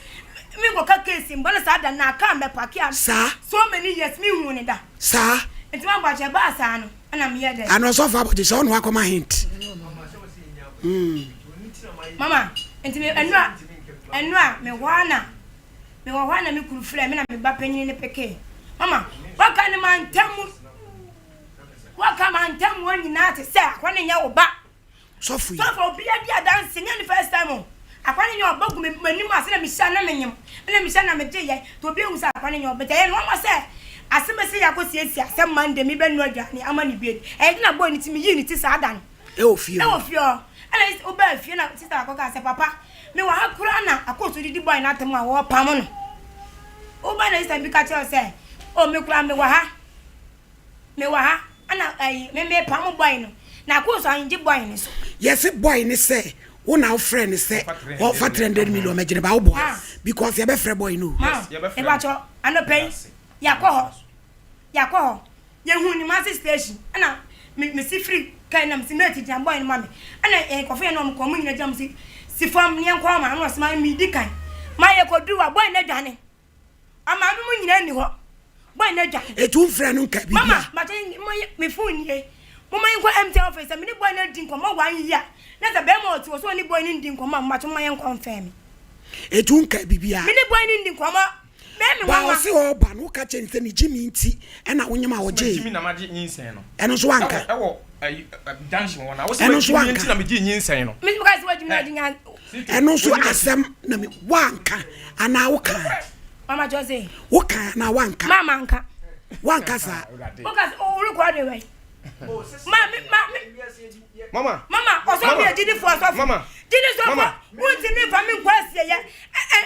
menkɔka case mba na saa da no na kaa mmɛpake a Saa. so many years menhuu no da. Saa. Nti mama mpakyɛ ɛbaa saa no ɛna meyɛɛ dɛ. Ana ɔsɔfo abɔgye sɛ ɔna wakɔma hint. Mama, nti me ɛnura ɛnura me hɔ ara na me wɔ hɔ ara na me kunu frɛ me na me ba panyin no pekee. Mama, waka ne mantam mu waka mantam wɔn nyinaa te sɛ akwa ne nyɛ wo ba. Sɔfo yi. Sɔfo obi adi adanse nyɛ ne first time o. Akwa ne nyɛ ɔba gu me m'anim ase na mehyia na menyem na mehyia na megye yɛ nti obi ehu sɛ akwa ne nyɛ ɔba nti ɛyɛ me nwanwa sɛ asɛm esi yɛ akɔ siesie asɛm Monday me bɛ nua aduane ama ne bi adi ɛyɛ de na boy ne ti me yii ne ti saa da no. Ɛwɔ fie hɔ. Ɛwɔ fie hɔ. Ɛna sista wobaa fie na sista baako kaa sɛ papa mewɔ ha koraa na akɔɔ so didi boy no atɛm a wɔrepamo no. Wobaa na sista bi ka kyerɛ wo sɛ oh me koraa mewɔ ha mewɔ ha ɛna ɛyi me mepamo boy no na akɔɔ so angye boy no so. Yɛse boy no sɛ wo na wofrɛ no sɛ ɔmfa 300 million mɛgyene ba woboa because yɛbɛfrɛ boy no o. Ma mepakyɛ anɔpa yi yɛakɔ hɔ yɛakɔ hɔ Yɛhuu no Kumasi station ɛna me mesi firi kaa na mesi mate gyina boy no ma me ɛna yɛn kɔfo yɛn na wɔn kɔ wɔn nyina gyina mo si si fam ne yɛn kɔ ɔma ɛna ɔsi ma mi di kan ma yɛ kɔ duru wa boy no adwane ɔmaame mu nyina ni hɔ boy no adwane. Etu nfrɛ no nka bibia. Mama mate mo yɛ me phone nie mo ma yɛn kɔ MTN office sɛ me ne boy no adi nkɔmɔ one year na sɛ bɛrima ɔte wɔ so ɔne boy no ndi nkɔmɔ a mo ma yɛn kɔ nfɛn me. Etu nka bibia. Me ne boy no ndi nkɔmɔ. Ba ɔse ɔɔba no woka kyerɛ no sɛ ne gyimi nti ɛna wonyem a ɔgyee ɛno nso wanka ɛno nso wanka ɛno nso asɛm na me wanka anaa woka woka anaa wanka wanka saa Mama. Mama, ɔsɔfo yɛ gyidifo ɔsɔfo. Mama. Gyidi sɔfo, Mama. wontumi nfa me nkɔ asieyɛ.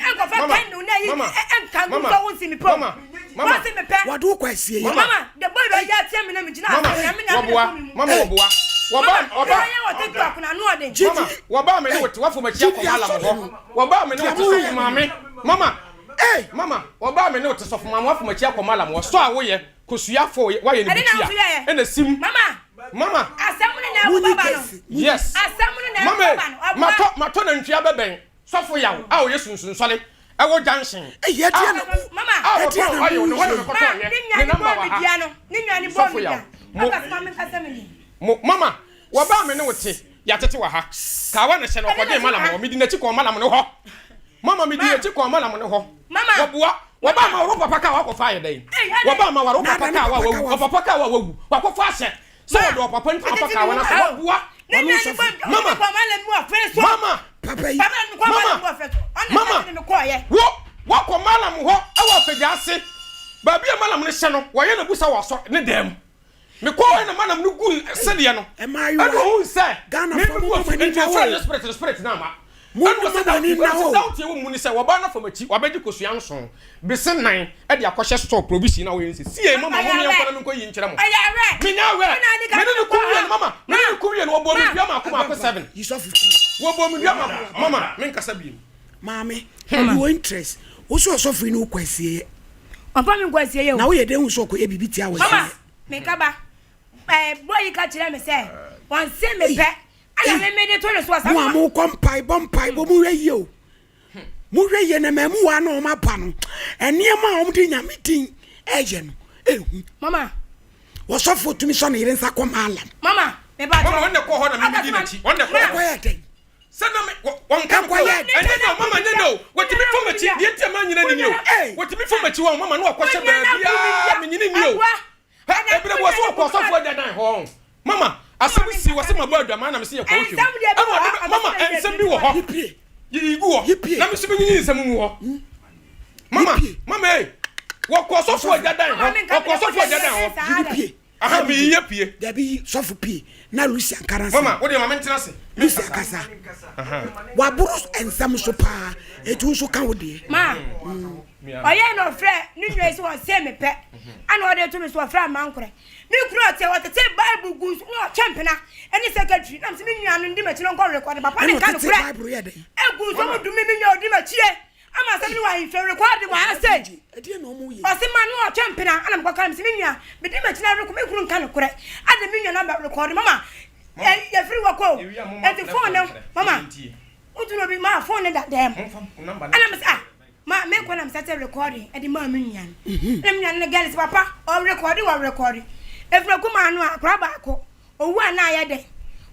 Ɛnkɔfa Mama. candle na yi Mama. ɛnka ngu Mama. sɛ wonsi me pɛ o. Mama. Mama. Wonsi me pɛ. Wɔde wo kɔ asieyɛ. Mama, the boy bɛ yɛ atia me na me gyina Mama, ase nyame nyame na wɔboa. ɛkɔ me mu. Mama wɔboa. Wɔba Mama, wɔba. ɔyɛ wɔ TikTok na ano ɔden. Gyidi. Mama, wɔba me ne wote wafo makyi akɔ Gyidi malam asɔre hɔ. no. Wɔba me ne Deɛ wote moyɛ sɔfo no. maame. Mama. Ei. Mama, wɔba me ne wote sɔfo maame wafo makyi akɔ malam hɔ. Sɔ a woyɛ kosua fo wayɛ ne Ɛde na nso bukyia. yɛyɛ. Ɛna sim. Mama. Mama. Asɛm no na Munyi ɛkɔ ba no. kɛse. Munyi. Yes. Asɛm no na Mama ɛkɔ ba no. Ɔboa. matɔ matɔ nantwi abɛbɛn sɔfo yaw a ɔyɛ sunsunsɔre ɛwɔ junction. Ei, ɛdeɛ na mo. Mama. A Ɛdeɛ wɔtɔn na oil no mo hɔ na yɛ. mekɔtɔɔ Ma, yɛ. ne nua Ne ne number bɔɔ wɔ me ha. dua no. Ne nua ne bɔɔ Sɔfo me yaw. dua. Mo Ɔka sɛ ma menkasa me ni. mo mama wɔbaa me ne wo te yɛatete wɔ ha. Kawa na hyɛ no Ɛne ɔkɔgyee na malam so hɔ. Medi n'akyi kɔɔ malam no hɔ. Mama medi n'akyi kɔɔ malam no hɔ. Mama. Wɔboa wɔbaa ma wɔro papa kaa wakɔfa ayɛ dɛn? Ei, ɛne. Wɔbaa ma wɔro Na papa ada ne kaa papa kaa wawu. Ɔpapa kaa wawu. Wakɔfa ahyɛ sɛ wɔde ɔpapa nti papa kaa wɔn asɛ wɔboa. Ne Ɔno nua ne sɔfo. bɔ Mama. me kɔ malam mu ɔfɛ so. Mama. Papa yi. Papa me kɔ Mama. malam mu ɔfɛ so. Ɔna Mama. ɛde me kɔɔyɛ. Wo wakɔ malam hɔ ɛwɔ afɛgya ase baabi a malam no hyɛ no wɔyɛ no busa wɔ asɔ ne dan mu mekɔɔ na malam no gu sedeɛ no Mmaayewa, ɛna ohun sɛ Ghanafoɔ, me momma me mo bu ani nti nna hɔ ɔfrɛ o. ne spirit ne spirit no ama Momma ɛna ɔsɛ mo ani nna hɔ o. doubt ɛwɔ mu ne sɛ wɔbaa no fam akyi wabɛgye kosua nson bese nan ɛde akɔhyɛ store provision a wɔyɛ nse sie mama mo meɛnkɔ na menkɔ yi nkyerɛ mo Ɔyɛ awɛ. menya awɛ Ɛna ade ka mene ne sɛ ko wie no kɔ ha. mama mene ne ko wie no wɔbɔ me Ma. dua maako maako seven Yi sɔfo firi. wɔbɔ me dua maako mama menkasa biem Maame, you interest. Wo so ɔsɔfo yi ne wo kɔ asieɛ. Ɔmfa me nkɔ asieɛ o. Na woyɛ dɛn hu sɛ ɔkɔyɛ biribi tia wɔ Mama, asieɛ? meka ba. Ɛɛ, boy yi ka kyerɛ me sɛ, wɔnse me pɛ. Ɛna me mede to ne so ɔsa. Mo a mokɔ mpaebɔ mpaebɔ monhwɛ yie o. Monhwɛ yie na mmamuwa na wɔn aba no, nneɛma a wɔde Nyame din ɛyɛ no, ehu. Mama. Ɔsɔfo tumi sɔ ne yere nsa kɔ maalam. Mama, me ba. Mama, ɔno na ɛkɔ hɔ na me medi n'akyi. Ɔno na ɛkɔ hɔ. Ɛkɔyɛ dɛn? Sɛ na me wɔ wɔn ka no Ɛkɔyɛ kɔ ɛnyɛ dɛ o mama nyɛ dɛ o wɔtumi fa m'akyi deɛ nti a maa nyina ni ni o wɔtumi fa m'akyi wɔn mama no wɔkɔhyɛ baabiara menyini ni o hɛ ebire bi wɔ so wɔkɔ ɔsɔfo agya dan hɔ mama asɛm si wɔ sɛ mabɔ adwaman na me se yɛ kɔ hwɛ mu ɛna ɔde bɛ mama nsɛm bi wɔ hɔ yiyi gu hɔ na me so menyini nsɛm mu hɔ mama mama ee wɔkɔ ɔsɔfo agya dan hɔ wɔkɔ ɔsɔfo agya dan hɔ. Aha, meyi yɛ pie. Dabi yi sɔfo pie na Lucia nka n'asɛm. Mama, wo deɛ ma mentena ase. Lucia kasa. Waboro nsɛm so paa, eti wo nso ka wo deɛ. Ma, ɔyɛ na ɔfrɛ ne nua yi sɛ ɔsɛ me pɛ, ana ɔde to me so ɔfrɛ amankorɛ. Me kunu ɔte ɔtete Bible gu so na ɔtwe mpena ɛne secretary na mesɛ me nua no ndi m'akyi no nkɔ rekɔde papa ne nka no korɛ. Egu so mo dumi me nua odi m'akyie. Ama asɛm no wɔ ahemfie rekɔɔde wɔ ha sei. Ɔse ma no ɔtwe mpena ana mekɔka no mese me nua medi m'akyi na rekɔ me kunu nka nokorɛ ade me nua namba rekɔɔde mama yɛfiri wɔ kɔ enti phone no mama wotumi obi ma phone no da dɛm ana mese ah ma mekɔ na mesɛ sɛ recording ɛde maa me nua no na me nua no gɛle sɛ papa ɔrekɔɔde wɔ rekɔɔde efiri kumaa no akora baako owu a na ayɛ dɛ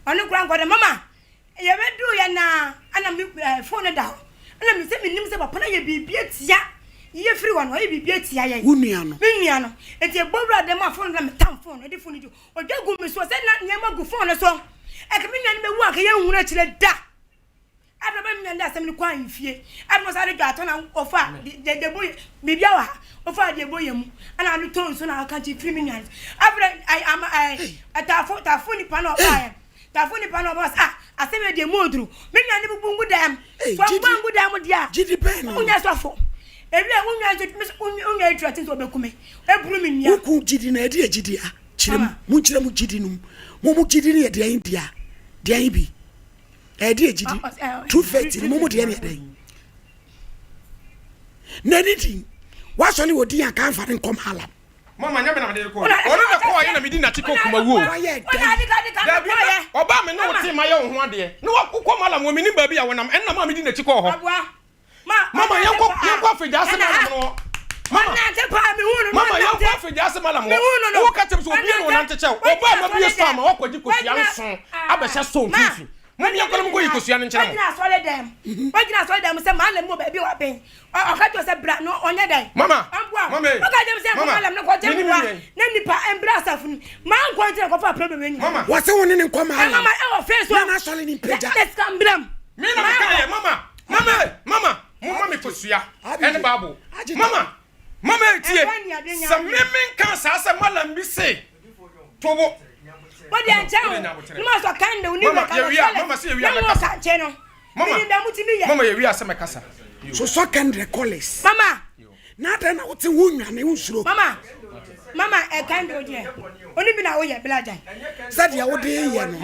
ɔno kora nkɔde mama Yɛbɛduruiɛ no ara na me eh, phone no da hɔ. Ɛna me sɛ menim sɛ papa no ayɛ biribi atia yɛ firi hɔ no, ɔyɛ biribi atia yɛn. Wo nua no? Me nua no. Nti ɛbɔ wura dɛm a phone no na metam phone no, ɛde phone no di. Ɔdwa gu me so sɛ na nneɛma gu phone no so. Ɛka me nua no bɛwu anka yɛnhunu akyire da. Afei bɛ me nua no de asɛm no kɔ ahemfie. Afei ɔsan de dwa atɔ na ɔfa de de bɔ biribi wɔ ha. Ɔfa deɛ ɛbɔ yɛn mu ɛna ade tɔ nsuo na aka kye firi me nua no. Afei ayi ama ɛɛ ɛtaafo taafo nipa na ɔbaeɛ. Tafo nipa no ɔbɔ sɛ ah asɛm yɛ deɛ mu oduru me nua ne bubu ngu dɛm so ɔbubu angu dɛm deɛ a gyidi bɛn no wonya sɔfo ewi a wonya nso wonya etu ati nso ɔbɛku me eburu me nua woku gyidi na ɛde gyidi a kyerɛ mu mo nkyerɛ mu gyidi no mu mo mo gyidi no yɛ deɛn deɛ deɛn bi ɛde gyidi true faith no mo mo deɛ ne yɛ dɛn na ɛne din wasɔre wɔ din a kanfa ne nkɔm halam Mama nyɛ me na mede no kɔɔ. Ɔno na kɔɔ yɛ na medi n'akyi kɔ Kumawu o. Dabi na ɔbaa me ne wo te mayɛ wo ho adeɛ na wakokɔ malam wɔ menim baabi a wɔnam ɛnna maa medi n'akyi kɔɔ hɔ. Mama yɛnkɔ yɛnkɔ afegya ase malam no hɔ. Mama mama yɛnkɔ afegya ase malam hɔ. Wo ka kyɛm sɛ obie na ɔnante kyɛw. Ɔbaa ma bie so ama wakɔgye kosua nson abɛhyɛ so mfimfini. Mom yɛnkɔ na monkɔyi kosua no nkyerɛ mo. Wagyina asɔre dɛm sɛ malam wɔ baabi a waben. Ɔka kyerɛ sɛ bra no ɔnyɛ dɛn? Mama, Ɔmboa wo. mama e, Ɔka kyerɛ me sɛ nkɔ mama, malam no kɔgye me ne me mmoa nua yi. na nipa mbra asafo no mu. Mankɔ nti na kɔfaa problem wei nyinaa. Mama. Wɔse wo ne no nkɔ Ɛ malam mama ɛwɔ fee so na n'asɔre no na mpagya. na sika mbra mu. Me na meka Mankɔ. yɛ, mama, mama e, mama, momma me kosua Abigye, ɛne Bible. agye Mama, mama e tie, Ɛmfa nnuadeɛ nya sɛ me adeɛ. menka saa sɛ malam bi se to wo. Wo deɛ nkyɛn Wode o, nya aboterɛ. ne ma sɔ candle ne Mama, wura yɛwie a, mama se yɛwie a na mo mɛkasa. kankye no. Mama, Menim dɛ motumi yɛ. mama yɛwie a sɛ mɛkasa. Sosɔ kɛndrɛ kɔles. Mama. Na adɛn na wote ho nnwane wonsuro. Mama, mama ɛkan de deɛ oni bi na woyɛ bla gyae. Sɛ deɛ wode yɛ no,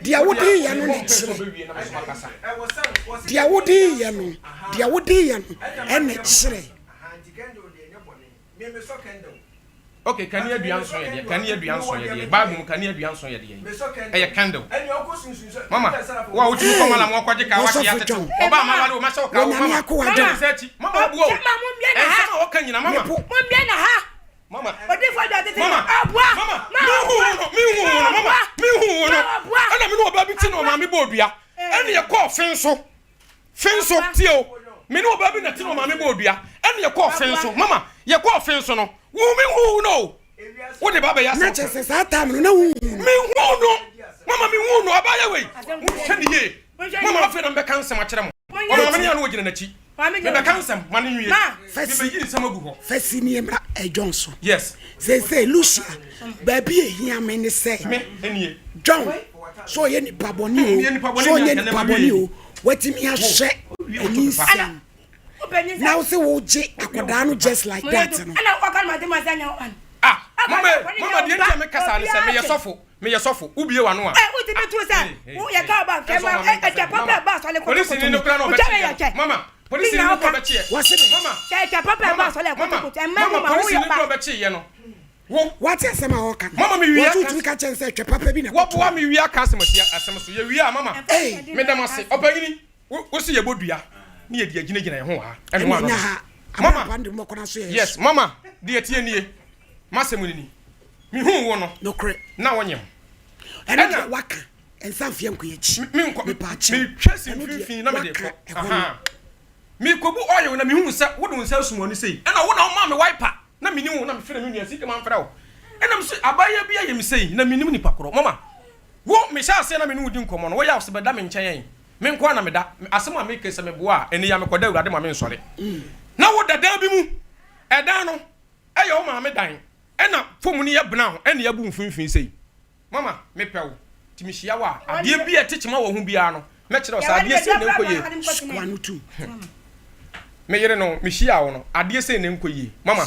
deɛ wode yɛ no na ɛkyerɛ. Deɛ wode yɛ no, deɛ wode yɛ no ɛna ɛkyerɛ. Okay, kanea dua nson yɛ deɛ. Kanea dua nson yɛ deɛ. Bible mu kanea dua nson yɛ deɛ. Ɛyɛ candle. Mama, wo a wotumi kɔ malam wɔkɔgye kaa wate Ɔsɔfo atete John. Ɔbaa ma wale wo ma hyɛ wo kaa wo Onyame mama. akoa Gye John. ne nsa akyi. Mama wo boa o. Ɛnsɛm a wɔka nyina mama. Mepo. Mommie na ha. Mama. Odifo dua tete. Mama. Aboa. Mama. Mehu wo no. Mehu wo no mama. Mehu wo no. Ɛna me ne ɔbaa bi ti na ɔmaame bɔɔ dua. Ɛna yɛkɔɔ fen so. Fe nso, tie o, me ne ɔbaa bi na ɛte na ɔmaame bɔɔ dua, ɛna yɛkɔɔ fe nso, mama, yɛkɔɔ fe nso no, wo me huu no o, wo de ba bɛyɛ asɛm. Na kyerɛ sɛ saa time no na wo hu no. Me huu no, mama me huu no, abaayewa wei, mo hwɛ ne yie, mama afei na mebɛka nsɛm akyerɛ mo, ɔmaame ne yɛ no ɔgyina n'akyi, mebɛka nsɛm, ma no nwie, mebɛyi nsɛm agu hɔ. Fasi nie mmra John so. Yes. Seesei Lucia, baabi a ehia me ne sɛ. Me, nie. John, sɛ ɔyɛ nipa bɔne o, sɛ ɔnyɛ nipa bɔne o, watumi ahyɛ anyinsɛn na wo sɛ wogye akwadaa no just like that no. Ah, mama, mama, deɛ nti a meka saa ne sɛ meyɛ sɔfo, meyɛ sɔfo, wobie w'ano a. Polisini no kora na ɔbɛkye yɛ mama, polisini no kora ɔbɛkye yɛ. Mama, mama, mama, polisini no kora ɔbɛkye yɛ no. Wo. Wate asɛm a ɔreka no? Mama me wia. Wɔn tumi ka kyɛn sɛ twɛ papa bi na ɛkɔto. Wɔboa me wia ka asɛm asi asɛm so. Yɛ wia mama. Me da mo ase. Ɔpanyini wo wo se yɛbɔ dua ne yɛde agyinagyina yɛn ho wɔ ha. Ɛno ano. ha. Mama. Yes mama deɛ tie nie. Masɛm ni ni. Me hu wo no. Nokorɛ. Na wonyem. Ɛno deɛ waka. Nsa mfeɛ nkɔ akyi. Me nkɔ. Mepa akyɛw. Metwa si mfimfini na mede kɔ. Aha. Mekɔbu oil na mehu sɛ wode wo nsa asum w'ani sei. Ɛna wo na womaa me wiper. Na mennim wo, na mefrɛ me nua sika mamfrɛ wo. Ɛna mese abaayewa bi ayɛ me sei, na mennim nipa korɔ. Mama, wo, mehyɛ aseɛ na me ne wo di nkɔmmɔ no, woyɛ a wose bɛda me nkyɛn ɛn? Me nko ara na meda. Asɛm a meka yi sɛ meboa a, ɛnnɛ yi ara mekɔda Awurade ma mensɔre. Na woda dan bi mu. Ɛdan no, ɛyɛ wo maame dan. Ɛna fam no yɛ brown ɛna yɛabu mfimfini sei. Mama, mepɛ wo, nti mehyia wo a, adeɛ bi a ɛte kyema wɔ ho biara no, mɛkyerɛ wo sɛ adeɛ sei na ɛnkɔ yie. Sukuu ano tum. Me yere no, mehyiaa wo no, adeɛ sei na ɛnkɔ yie. Mama,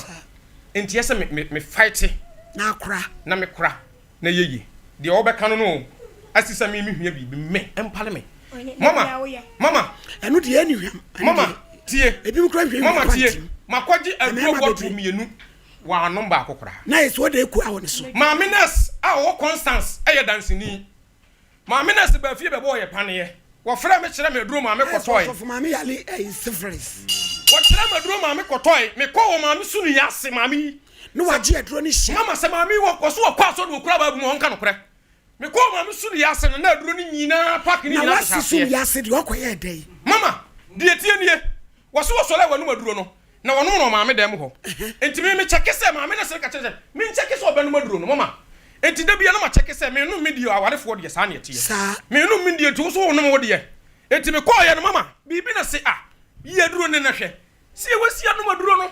nti ɛsɛ me, me, me fight. Na akora. Na me kora, na ɛyɛ yie. Deɛ ɔbɛka no no o, asi sɛ me mehia biribi, me, ɛmpale me. Mama, mama. Ɛno deɛ ɛnni hwam. Mama, tie. Ebinom koraa nhwɛ Mama, tie. Makɔgye aduro bɔtol mmienu. Wannom baako koraa. Na ayɛ sɛ ɔda akua wɔ ne so. Maame nurse a ɔwɔ Constance yɛ danseni. Maame nurse baa fie bɛbɔɔ yɛ paneɛ. Wɔfrɛɛ me kyerɛɛ me aduro maa me kɔtɔe. Ɔsɔfo maame yare ɛyi syphilis. Wɔkyerɛɛ me aduro maa me kɔtɔe. Mekɔɔ wɔ maame sunuyɛ ase maame yi. Na wagye aduro no hyɛ. Mama sɛ maame yi wɔ ɔso ɔkɔ asɔre na ɔkura bible mu a ɔnka nokorɛ. Mekɔɔ maame sunuyɛ ase no na aduro no nyinaa pack no nyinaa Na hyehyɛ wasi aseɛ. sunuyɛ ase deɛ ɔkɔyɛɛ dɛn? Mama, deɛ ɛteɛ nie. Wɔse wɔsɔre a wɔnom aduro no na wɔnom no wɔ maame dan mu hɔ. Nti me me kyɛke sɛ maame no sere ka kyerɛ sɛ me nkyɛke sɛ ɔbɛnom aduro no mama. Nti da bia na ma kyɛke sɛ me nom me deɛ awarefoɔ deɛ saa na ɛteɛ. Saa. Me nom me deɛ nti wo nso wo nom wo deɛ. Nti me kɔɔyɛ no mama biribi na se ah yi aduro no na hwɛ. Se wasi anom aduro no.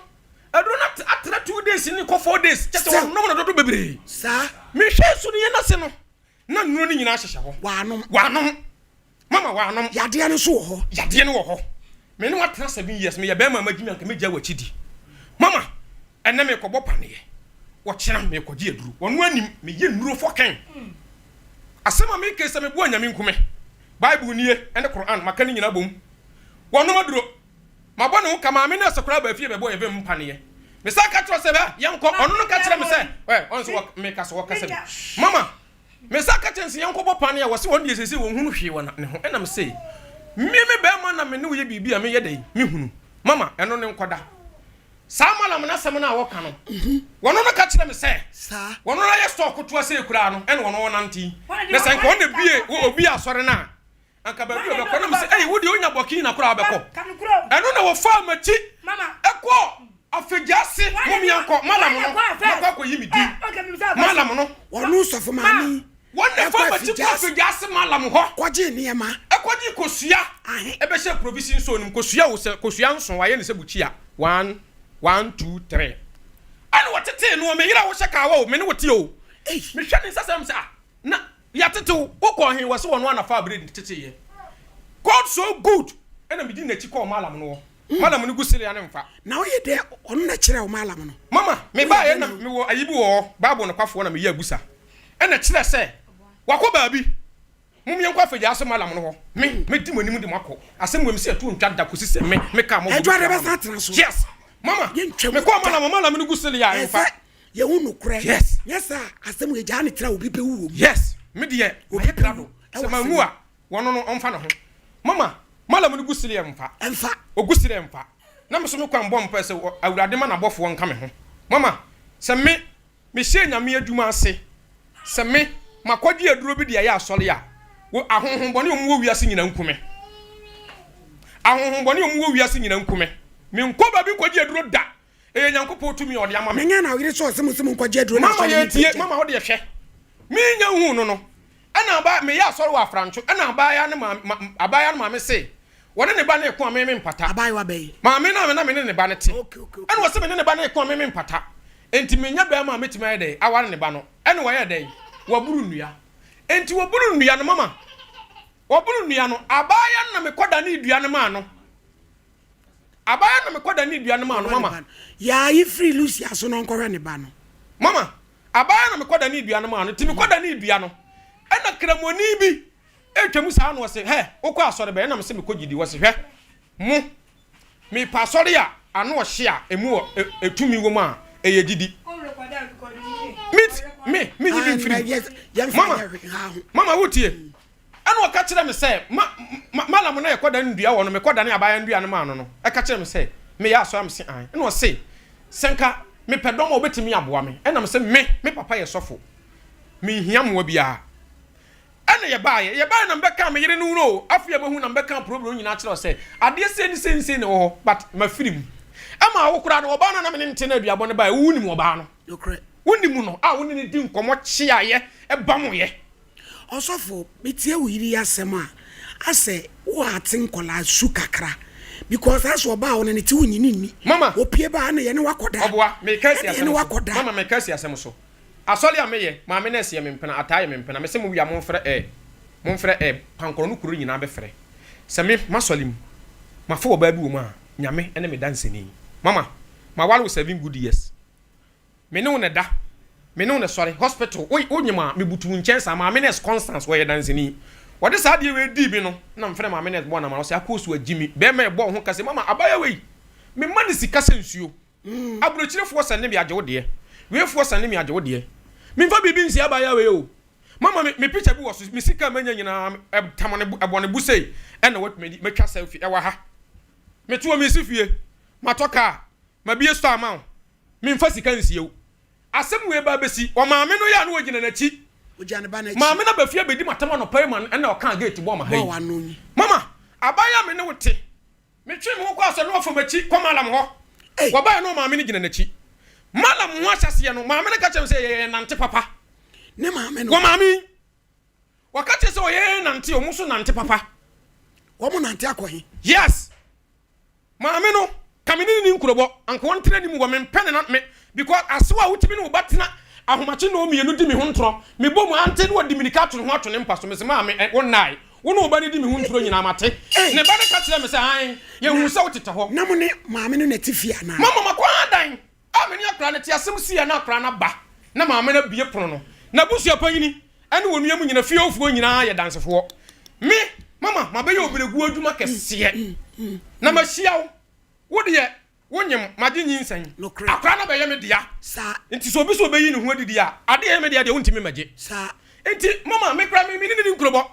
Aduro no atra 2 days ne kɔ 4 days kyɛ sɛ wɔnom no dodo bebree. Saa. Me hwɛ so no yɛ na se no na nnuro no nyinaa hyehyɛ hɔ. Wanom. Wanom. Mama wanom. Yadeɛ no nso wɔ hɔ. Yadeɛ no wɔ hɔ. Me ne watena 7 years meyɛ bɛrima a magyimi anka mɛgya w'akyi di. Mama ɛnɛ mekɔbɔ paneɛ. Ɔkyena mekɔgye aduro. Ɔno anim meyɛ nnuro fɔkɛn. Asɛm a meka yi sɛ meboa Nyame nku me. Bible nie ɛne Quran maka ne nyinaa bom. Wanom aduro. Mabɔ ne ho ka maame nurse koraa baa fie bɛbɔɔ yɛ vem mpaneɛ. Mesan ka kyerɛ sɛ bɛ yɛnkɔ ɔno no ka kyerɛ me sɛ ɛ ɔno sɛ meka sɛ wɔkasa bi. Mama Me sa ka kyerɛ no sɛ yɛnkɔbɔ paane a, wɔse wɔn deɛ seesei wɔnhunu hwee wɔ ne ho. Ɛna mese, me me barima na me ne wo yɛ biribi a meyɛ dɛn? Mehunu. Mama, ɛno ne nkɔda. Saa Malam no asɛm no a wɔka no, wɔno no ka kyerɛ me sɛ, wɔno no ayɛ store kotoa sei koraa no, ɛna wɔno wɔnante yi. Na sɛ nka wɔn na bie, obi asɔre no a, Anka baabi a ɔbɛkɔ na mese, Ei, wo deɛ wonya Burkina koraa wobɛkɔ. Ɛno na wɔfaa m'akyi kɔɔ Afegya-ase, mom yɛnkɔ, Malam no, makɔ akɔyi me din. Malam no. Ɔno sɔfo maame yi. Wɔn na ɛfaa m'akyi kɔɔ Afegya-ase Malam hɔ. Kɔgyee nneɛma. Ɛkɔgyee kosua. Ɛbɛhyɛɛ provision store no mu. Kosua o, sɛ kosua nson, wɔayɛ no sɛ bukyia. One, one, two, three. Ɛna wɔtetee no, me yere a wohyɛ kawa o, me ne wo te o. Mehwɛ ne nsa sɛ, mesɛ ah, na. Yɛatete wo, wokɔɔ he? Wɔse wɔno ara na faa bread teteeɛ. God so good! Ɛna medi n'akyi kɔɔ Mallam no hɔ. Mallam no gu Syria no mfa. Na woyɛ dɛ ɔno na kyerɛɛ wo Mallam no? Mama, mebaeɛ na mewɔ ayi bi wɔ hɔ, Bible nokwafoɔ na meyɛ abusa. Ɛna kyerɛ sɛ wakɔ baabi. Mom yɛnkɔ Afegyaase Mallam no hɔ. Me, mɛdi mo anim de mo akɔ. Asɛm wei mese ɛtoɔ ntwa da kɔsi sɛ me, me kaa mɔbɔ Ɛdwo bɛtua ade ama bɛsan me. atena so. Yes! Mama, Yɛntwa mu mekɔɔ da. Mallam hɔ, Mallam no gu Syria Ɛsɛ mfa. Yɛhu nokorɛ. Yes. Nyɛ saa a, asɛm wei gyaa ne tra obi bɛwu wɔ mu. Yes. Me deɛ Obi mayɛ krado. bɛwu ɛwɔ Sɛ asɛm manwu mu. a, wɔno no ɔmfa ne ho. Mama, malam no gu sereɛ mfa. Ɛmfa. Ɔgu sereɛ mfa. Na me nso me kwan bɔ mpaeɛ sɛ Awurade ma n'abɔfoɔ nka me ho. Mama, sɛ me, mehyɛɛ Nyame adwuma ase, sɛ me, makɔgye aduro bi de ayɛ asɔre a, wo, ahonhombɔne a wɔwɔ wiase nyina nku me. Ahonhombɔne a wɔwɔ wiase nyina nku me. Menkɔ baabi nkɔgye aduro da. Ɛyɛ Nyankopɔn tumi a ɔde ama me. Menya na ɔyere sɛ ɔse mo se monkɔgye aduro na Mama asɔre no yɛtie, pagya. mama wodeɛ hwɛ. Menya nhuu no no, ɛna aba, meyɛ asɔre wɔ Afrantwo, ɛna abaayewa no maame, ma, abaayewa no maame se, wɔne ne ba no reko a me mempata. Abaayewa bɛn? Maame no a na me ne ne ba no te. Okay, okay, okay. Ɛna ɔse me ne ne ba no reko a me mempata. Enti menya bɛɛma a mɛtumi ayɛ dɛn aware ne ba no. Ɛna wayɛ dɛn? Waburu nnua. Enti wɔburu nnua no, mama, wɔburu nnua no, abaayewa no na mekɔdanee dua no maa no. Abaayewa na mekɔ danee dua no maa no, mama. Yaa yi firi Lucia so na ɔnkɔhwɛ ne ba no. Mama, abaayewa na mekɔ danee dua no maa no, nti mekɔ danee dua no, ɛna kramoni bi retwa mu saa na ɔse, hɛ, wokɔ asɔre bɛn? Ɛna mese mekɔ gyidi, ɔse, hwɛ, mo, mepɛ asɔre a ano ɔhye a emu wɔ tumi wɔ mu a, ɛyɛ gyidi. Me, me, menyi bi mfiri mu. Mama, mama wotie? Ɛnna ɔka kyerɛɛ me sɛ, Ma, ma, Malam no a yɛkɔdane nnua wɔ no, mekɔdane abaayewa nnua no maa no no, ɛka kyerɛɛ me sɛ, meyɛ asɔre a? Mese, Aane. Ɛnna ɔse, Sɛ nka mepɛ dɔm a wɔbɛtumi aboa me. Ɛnna mese, Me, me papa yɛ sɔfo. Menhia mmoa biara. Ɛnna yɛbaeɛ. Yɛbaeɛ na mebɛkaa me yere no wura o, afei a mahu na mebɛkaa problem no nyinaa kyerɛɛ wo sɛ, adeɛ sei ne sei ne sei na ɛwɔ hɔ, but mafiri mu. Ɛma wo koraa no, ɔbaa no a na me ne no te no aduabɔ no baeɛ, wo wonim ɔbaa no. Nokorɛ. Wonim no a wo ne no di nkɔmmɔ kyeaeɛ, bamoeɛ. Ɔsɔfo, metie wo yere yi asɛm a, asɛ wo ate nkɔlaa su kakra. Because asɛ ɔbaa ɔno ne ti wo nyini nni. Mama. Opie baa na yɛne wakɔda. Ɔboa, meka asi Ɛne yɛne asɛm so. wakɔda. Mama, meka asi asɛm so. Asɔre a meyɛ, maame nurse yɛ me mpena, ataa yɛ me mpena. Mese mo wie a momfrɛ ɛ, momfrɛ ɛ, pankɔrɔ no kuro nyinaa bɛfrɛ. Sɛ me, m'asɔre mu, mafa ɔbaa bi wɔ mu a, Nyame ne me danseni. Mama, maware wo seven good years. Me ne wo na ɛda, me ne wo na ɛsɔre, hospital, wo, wonyem a, mebutu wo nkyɛn saa, Maame Nurse Constance, ɔyɛ danseni. Wɔde saa adeɛ wei dii me no, na mefrɛ Maame Nurse bɔɔ no amanneɛ, ɔse, Akoosu agye me, bɛrima ɛbɔ wo ho ka se, Mama, abaayewa yi, mema no sika sɛ nsuo. Aburokyirefoɔ sɛnde me agye wo deɛ, weifoɔ sɛnde me agye wo deɛ. Memfa biribi nsie abaayewa wei o. Mama, me, me picture bi wɔ so, me sika a manya nyinaa, ɛtam ne bo, ɛbɔ ne bo sei, ɛna watumi, matwa selfie, ɛwɔ ha. Mete hɔ, mesi fie, matɔ kaa, mabue store ama wo. Memfa sika nsie wo. Asɛm wei ba bɛsi. Ɔmaame no yɛ a na ɔgyina n'akyi. Ɔgya ne ba no akyi. Maame no aba fie abɛdi m'atam anɔpa yi ma no ɛna ɔkaa gate bɔɔ ma ha Bɔɔ w'ano yi. Mama, abaayewa a me ne wo te. Metwee me ho kɔɔ asɔre na wafa m'akyi kɔ Mallam hɔ. Ei! Wɔbaeɛ na ɔmaame no gyina n'akyi. Mallam ho ahyɛseɛ no, maame no ka kyerɛɛ me sɛ yɛyɛ nante papa. Ne maame no. Wɔ maame yi. Wɔka kyerɛ sɛ ɔyɛ nante, wɔn nso nante papa. Wɔn nante akɔ he? Yes! Maame no, ka me ne no ni nkurobɔ, anka ɔntena anim wɔ me mpɛ ne na me because asew a wotumi ne wo ba tena ahomakye nnɔɔ mienu di me ho ntorɔ, me bɔ mu ante na ɔde mirika ato ne ho ato ne mpa so, mese maame ɛ, wo nnae, wo ne wo ba no di me ho ntorɔ nyinaa mate. Ne ba no ka kyerɛɛ me sɛ ae, yɛhuu sɛ wotetɛ hɔ. Na mo ne maame no na ɛte fie anaa? Mama makɔ adan a me ne akwadaa no te, asɛm sii a na akwadaa no aba na maame no abue pono no, n'abusuapanyini ne wɔn nua mu nyina, fiefoɔ nyinaa yɛ dansefoɔ. Me, mama, mabɛyɛ obrɛguo adwuma kɛseɛ na mahyia wo, wo deɛ wonyem, magye nyinsɛn, akwadaa no abɛyɛ me dea, nti sɛ obi sɛ ɔbɛyi ne ho adidi a, adeɛ ɛyɛ me dea deɛ wontumi mmɛgye. Nti mama, me koraa me ne no ni nkurobɔ.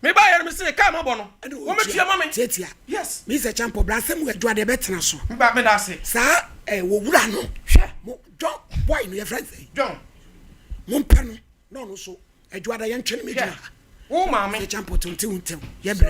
Me ba yɛ no me se kaa ma bɔ no. Wɔn bɛ tua ma me. Tiatia. Yes. Me sɛ champo bra asɛm wɔ adwa deɛ bɛ tena so. Mba me da ase. Saa eh wɔ wura no. Hwɛ. Mo John boy no yɛ frɛ sɛ. John. Mo mpɛ no na ɔno so adwa da yɛn twɛn me gyina ha. Wo maame. Sɛ champo tonte wo ntɛm yɛ brɛ no.